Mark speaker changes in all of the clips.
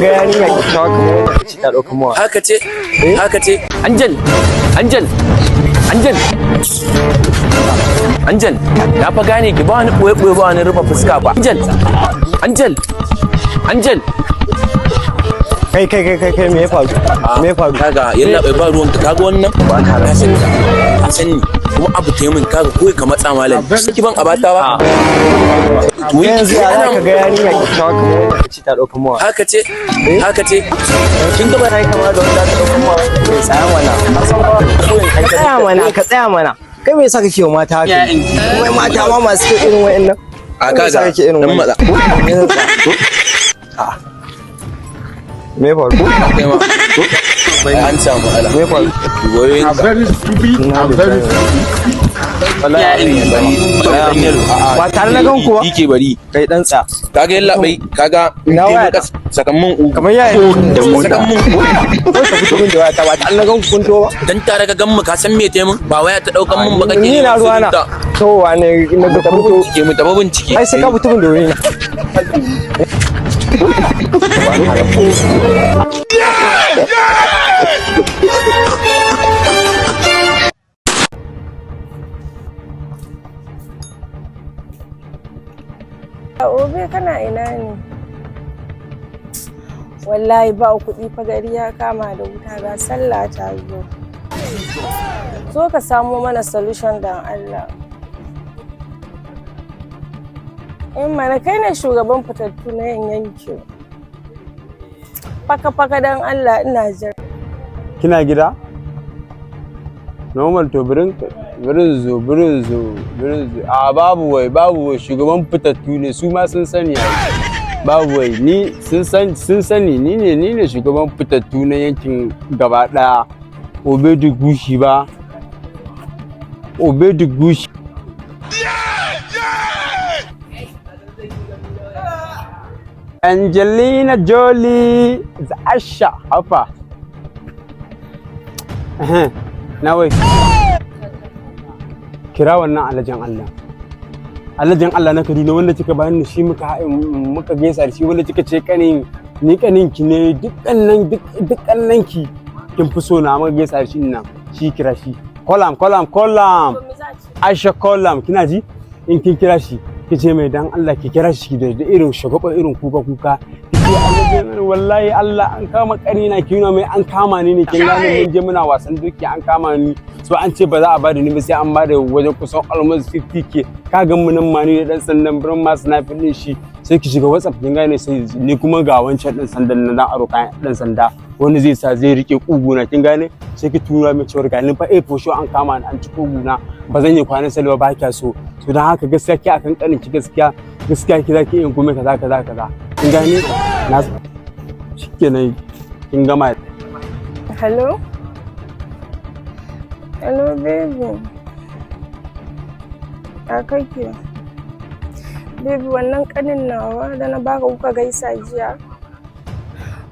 Speaker 1: Ga yarinya kyakkyawa kamar wannan ce ta ɗauka mawa.
Speaker 2: Haka ce, haka ce. Angel, Angel, Angel, Angel, na fa gane ki, ba wani ɓoye ɓoye, ba wani rufe fuska ba. Angel, Angel, Angel.
Speaker 1: Kai, kai, kai, kai, kai, me ya faru? Me ya faru?
Speaker 2: Kaga yalla bai, ba ruwanka. Kaga wannan ka sani, ka sani kuma abu ta yi min. Kaga ko ka matsa malam ki ban abata ba. Wai
Speaker 1: yanzu ya
Speaker 2: ana
Speaker 1: za ka ga yarinya kyakkyawa kamar wannan ce ta ɗauka mawa?
Speaker 2: Haka ce, haka ce. Kin ga ba
Speaker 1: Ta yi kama da wanda ta ɗauka mawa. Kai, tsaya mana. Ka tsaya mana, ka tsaya mana. Kai, me yasa kake wa mata haka? Kuma mata ma masu kyau irin wa'annan.
Speaker 2: A
Speaker 1: Me yasa
Speaker 2: kaga
Speaker 1: kake irin
Speaker 2: dan
Speaker 1: wannan?
Speaker 2: Matsa.
Speaker 1: Me ya faru?
Speaker 2: Kai ma an samu ala.
Speaker 1: Me ya faru?
Speaker 2: Wayoyin ka.
Speaker 3: Very stupid and very stupid.
Speaker 1: Wallahi
Speaker 2: Bari dan yalo. A'a.
Speaker 1: Ba tare na gan ku ba.
Speaker 2: Yake bari.
Speaker 1: Kai, dan tsa.
Speaker 2: Kaga yalla bai, kaga
Speaker 1: Ina waya ta?
Speaker 2: Sakan mun ugu.
Speaker 1: Kamar yaya?
Speaker 2: Da sakan mun ugu.
Speaker 1: Kawai ka fito min da wayata ba tare na gan ku kun to ba.
Speaker 2: Dan tare ka gan mu, ka san me taimun ba waya ta daukan mun ba kake
Speaker 1: Ni na
Speaker 2: neman
Speaker 1: ruwana.
Speaker 2: sirrinta.
Speaker 1: Towa ne na ga kun to.
Speaker 2: Bincike mu tafi bincike.
Speaker 1: Ai sai ka fito min da wuri na.
Speaker 4: Obe, kana ina ne? Wallahi ba kuɗi fa, gari ya kama da wuta, ga sallah ta zo. Zo ka samo mana solution dan Allah. In mana kai ne shugaban fitattu na yan yankin. Faka faka dan Allah, ina jira.
Speaker 5: Kina gida normal? To birin birin zo, birin zo, birin zo. A babu wai, babu wai, shugaban fitattu ne, su ma sun sani ai. Babu wai, ni sun san, sun sani ni ne, ni ne shugaban fitattu na yankin gaba daya. Obedu Gushi ba, Obedu Gushi. Angelina Jolie da Asha Hafa. Na wai. Kira wannan alajin Allah. Alajin Allah na Kaduna wanda kika bani shi, muka gaisa da shi, wanda kika ce kanin ni, kanin ki ne, dukkanin ki kin fi so na, muka gaisa da shi nan. Shi, kira shi. Kolam kolam kolam. Aisha kolam, kina ji? In kin kira shi, ki ce mai dan Allah ki kira shi da irin shagwaba, irin kuka kuka. Ki ce Allah, wallahi Allah, an kama kanina, ki nuna mai an kama ni ne, kin gane, mun je muna wasan doki an kama ni. So an ce ba za a bada ni ba sai an bada wajen kusan almost 50K. Ka ga mu nan ma ni da dan sandan birin ma sniper din shi. Sai ki shiga WhatsApp, kin gane, sai ni kuma ga wancan dan sandan nan, dan aro kayan dan sanda wani zai sa zai rike kuguna, kin gane, sai ki tura mai cewar ga ni fa, eh, for sure an kama ni, an ci kuguna, ba zan yi kwanan salwa ba kya so. So dan haka gaskiya ki akan kanin ki, gaskiya gaskiya ki zaki yin kuma kaza kaza kaza, kin gane na, shikenan kin gama.
Speaker 4: Hello? Hello, baby. Ya kake? Baby, wannan kanin nawa da na baka kuka gaisa jiya.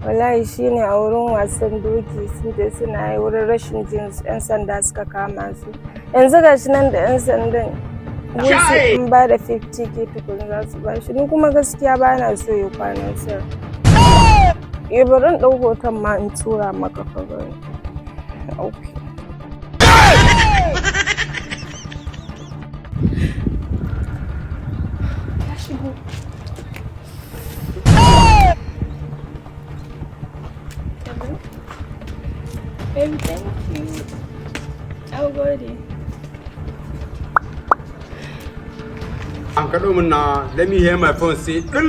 Speaker 4: Wallahi shine a wurin wasan doki sun je suna yi wurin rashin jin, 'yan sanda suka kama su. Yanzu gashi nan da 'yan sandan. Wasu in ba da 50K tukun za su ba shi. Ni kuma gaskiya ba na so ya kwanan sir. Eh, bari in ɗau hoton ma in tura maka ka gani. Okay. Ya shigo. Hello? Baby, thank you. Na gode.
Speaker 5: An kaɗo min na, let me hear my phone say ɗin.